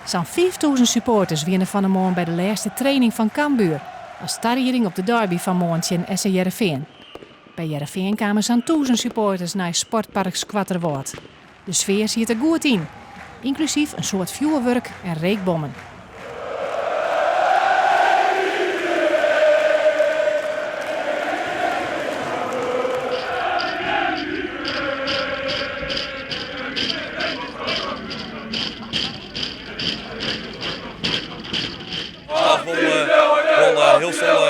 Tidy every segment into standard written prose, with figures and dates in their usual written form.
Sa'n 5000 supporters wiene fan 'e moarn by de lêste training fan Cambuur as tarieding op de derby fan moarn tsjin SC Hearrenfean. By Hearrenfean kamen sa'n 1000 supporters nei Sportpark Skoatterwâld. De sfear siet der goed yn, ynklusyf in soad fjoerwurk en reekbommen. Staf wol, wol hiel folle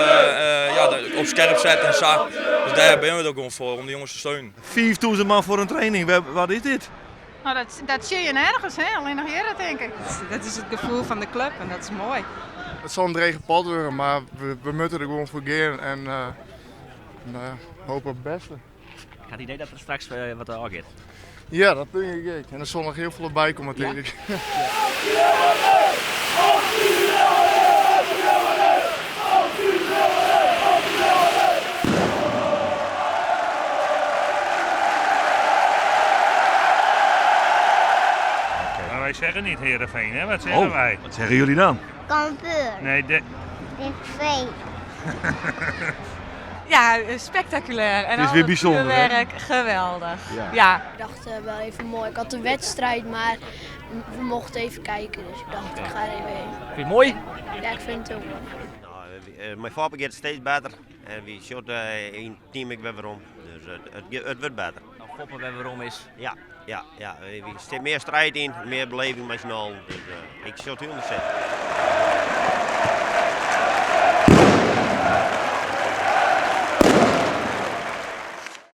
ja, op skerp sette en sa. Dus dêr binne we der gewoan foar, om de jonges te steunen. 5000 man foar in training, wat is dit? Nou, dat, dat zie je nergens, hè? Alleen nog hier, denk ik. Dat is het gevoel van de club en dat is mooi. Het zal een drege pad worden, maar we moeten er gewoon voor gaan en nou ja, hopen op het beste. Ik had het idee dat er straks wat ôfgiet. Ja, dat denk ik ook. En er zal nog heel veel bij komen, denk ik. Ja. Maar wij zeggen niet Heerenveen, hè? Wat zeggen Oh, wij? wat zeggen jullie dan? Cambuur. Nee, de... Heerenveen. Ja, spectaculair. En Het is al weer het bijzonder, hè? vuurwerk, geweldig. Ja. Ja. Ik dacht wel even mooi. Ik had de wedstrijd, maar we mochten even kijken. Dus ik dacht, ik ga er even heen. Vind je het mooi? Ja, ik vind het ook mooi. Nou, mei Foppe giet it steeds better en wy sjogge yn it team ek wer werom. Dus it wurdt better. Nou, Foppe wer werom is. Ja, ja, ja. Der sit mear striid yn, mear beleving mei syn allen. Dus ik sjoch it hielendal sitten.